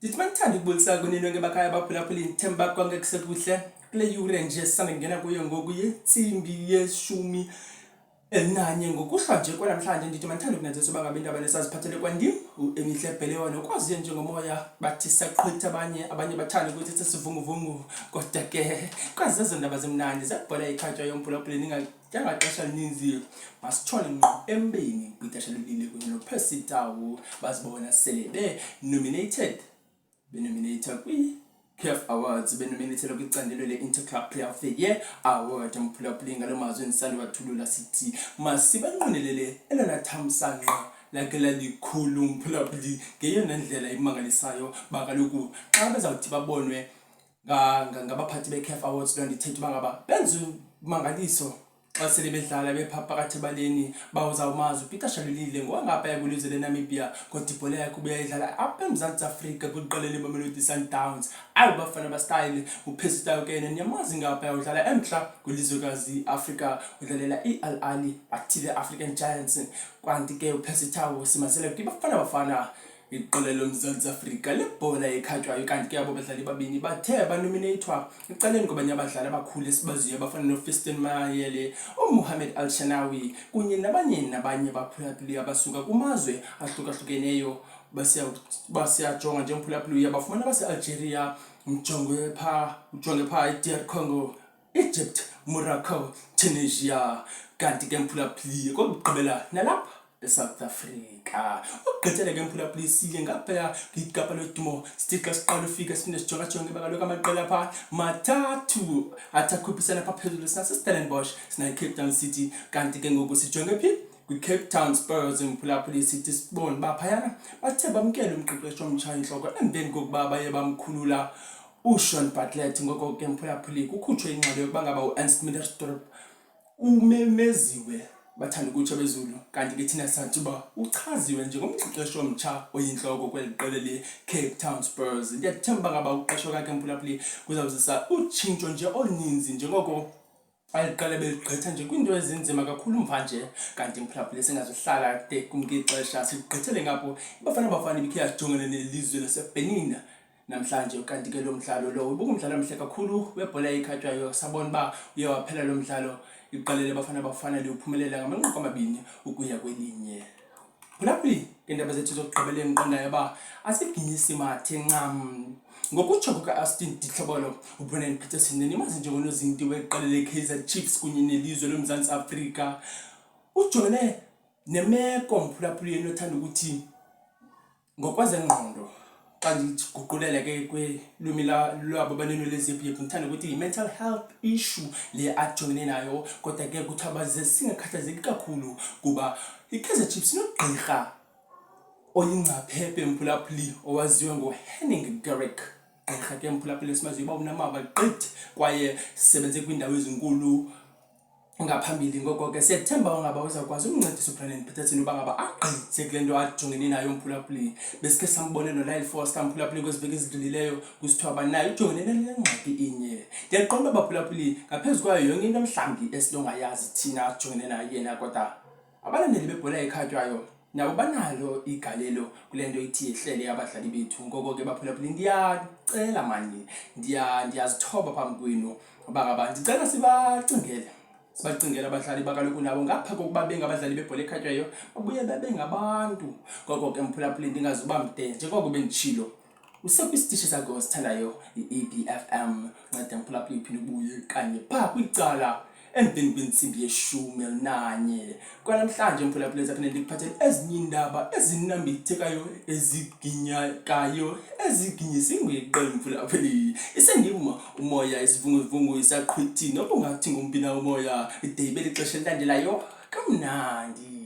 Ndithi mandithanda ukubulisa kuni nonke bakhaya baphulaphuli, ndithemba konke kusekuhle. Kule yure nje sisanda kungena kuyo ngoku yentsimbi yeshumi elinanye ngokuhlwa nje kwanamhlanje, ndithi mandithanda ukunazisa uba ngaba iindaba nesaziphathele kwandim uEmihle Bhelewa nokwaziyo njengomoya bathi saqhwitha abanye, abanye bathanda ukuthi sisivunguvungu, kodwa ke kwazezo ndaba zimnandi zebhola ekhatywayo mphulaphuli ningatyanga xesha lininzi masitshone ngqo embeni kwixesha lelile kunye noPercy Tau bazibona sele be-nominated benomineyitha kwi-CAF Awards, benomineyithelwa kwicandelo le-Interclub Player of the Year Award. Mphulaphuli, ngaloo mazwi endisanda wathulula sithi masibanqwenelele elona thamsanqa lakhe lalikhulu mphulaphuli ngeyona ndlela imangalisayo uba kaloku xa bezawuthi babonwe ngabaphathi be-CAF Awards, loo nto ithetha uba ngaba benze umangaliso xa sele bedlala bepha phakathi ebaleni. Bawuzawumazi uPeter Shalulile ngowangaphaya kwilizwe leNamibia, kodwa ibhola yakhe ubuya idlala apha eMzantsi Afrika kwiqela leMamelodi Sundowns. Awu bafana bastyle, uPercy Tau ke yena niyamazi ngaphaya udlala emntla kwilizwekazi iAfrika, udlalela iAl Ahly bathi the African Giants. Kanti ke uPercy Tau simazele kwiBafana Bafana, iqela loMzantsi Afrika lebhola ekhatywayo. Kanti ke abo badlali babini bathe banomineyithwa ecaleni kwabanye abadlali abakhulu esibaziyo abafana noFiston Mayele, uMohamed Al-Shanawi kunye nabanye nabanye abaphulaphuli abasuka kumazwe ahlukahlukeneyo. Basiyajonga nje mphulaphuli, uyabafumana abaseAlgeria, mjonge phaa, ujonge phaa iDR Congo, Egypt, Morocco, Tunisia, kanti ke mphulaphuli kokugqibela nalapha eSouth Africa. Ukugqithela ke mphulaphuli siye ngaphaya kwiKapa lodumo, sithi xa siqala ufika siphinde sijongajonge uba kaloku amaqela phaa mathathu athi akhuphisana phaa phezulu, sinaseStellenbosch, sinayo iCape Town City, kanti ke ngoku sijonge phi? KwiCape Town Spurs mphulaphuli. Sithi sibone uba phayana bathe bamkele umqeqeshi omtsha intloko emveni kokuba baye bamkhulula uShaun Bartlett. Ngoko ke mphulaphuli kukhutshwe ingxelo yokuba ngaba uErnst Middendorp umemeziwe, bathanda ukutsho bezulu, kanti ke thina sathi uba uchaziwe njengomqeqeshi omtsha oyintloko kweli qela le-Cape Town Spurs. Ndiyathemba ngaba ukuqeshwa kwakhe mphulaphuli kuzawuzisa utshintsho nje oluninzi njengoko eli qela beligqitha nje kwiinto ezinzima kakhulu mva nje. Kanti mphulaphuli singazuhlala de kumke ixesha sigqithele ngapho, iBafana Bafana ibikhe yajongana nelizwe laseBenin namhlanje. Kanti ke lo mdlalo lowo ubungumdlalo omhle kakhulu webhola ekhatywayo, sabona uba uye waphela lo mdlalo iqela leBafana Bafana liwuphumelela ngamanqaku 2 ukuya kwelinye. Phulaphuli, ngeendaba zethu zokugqibela endiqondayo uba asiginyisi mathe ncam. Ngokutsho kuka-Austin Ditlhobolo, uBrendan Peterson nenimazi njengonozinti weqela leKaizer Chiefs kunye nelizwe loMzantsi Afrika ujongene nemeko mphulaphuli enothanda ukuthi ngokwezengqondo, xa ndiguqulela ke kwilwimi lwabo baneenwele eziyephu, ndithanda ukuthi yi-mental health issue le ajongene nayo. Kodwa ke kuthiwa baze singakhathazeki kakhulu kuba iKaizer Chiefs inogqirha oyingcaphephe mphulaphuli owaziwa ngoHenning Gericke, gqirha ke mphulaphuli esimaziyo uba unamava gqithi kwaye sisebenze kwiindawo ezinkulu ngaphambili. Ngoko ke siyathemba ngaba uzawukwazi umncedisa uBrandon Peterson uba ngaba agqithe kule nto ajongene nayo mphulaphuli. Besikhe sambone noLyle Foster mphulaphuli kwezi veki ezidlulileyo, kusithiwa uba naye ujongene nale ngxaki inye. Ndiyaqonda uba baphulaphuli ngaphezu kwayo yonke into mhlawumbi esinongayazi thina ajongene nayo yena, kodwa abalandeli bebhola ekhatywayo nabo banalo igalelo kule nto ithi yehlele abadlali bethu. Ngoko ke baphulaphuli ndiyacela mani, ndiyazithoba phambi kwenu uba ngaba ndicela sibacingele, sibacingele abadlali bakaloku nabo ngapha kokuba bengabadlali bebhola ekhatywayo babuye babe ngabantu. Ngoko ke mphulaphuli ndingazuba mde, njengoko benditshilo, usekwisitishi sakho osithandayo i-EBFM. Nceda mphulaphuli uphinde ubuye kanye phaa kwicala emveni kwentsimbi yeshumi elinanye kwanamhlanje mphulaphuli, ezaphinde ndikuphathele ezinye iindaba ezinambithekayo, eziginyakayo, eziginyisa ingwiqe mphulaphuli. Isendim umoya, isivunguvungu, isaqhwithi, noba ungathi ngumphi na umoya, ide ibe lixesha elilandelayo. Kamnandi.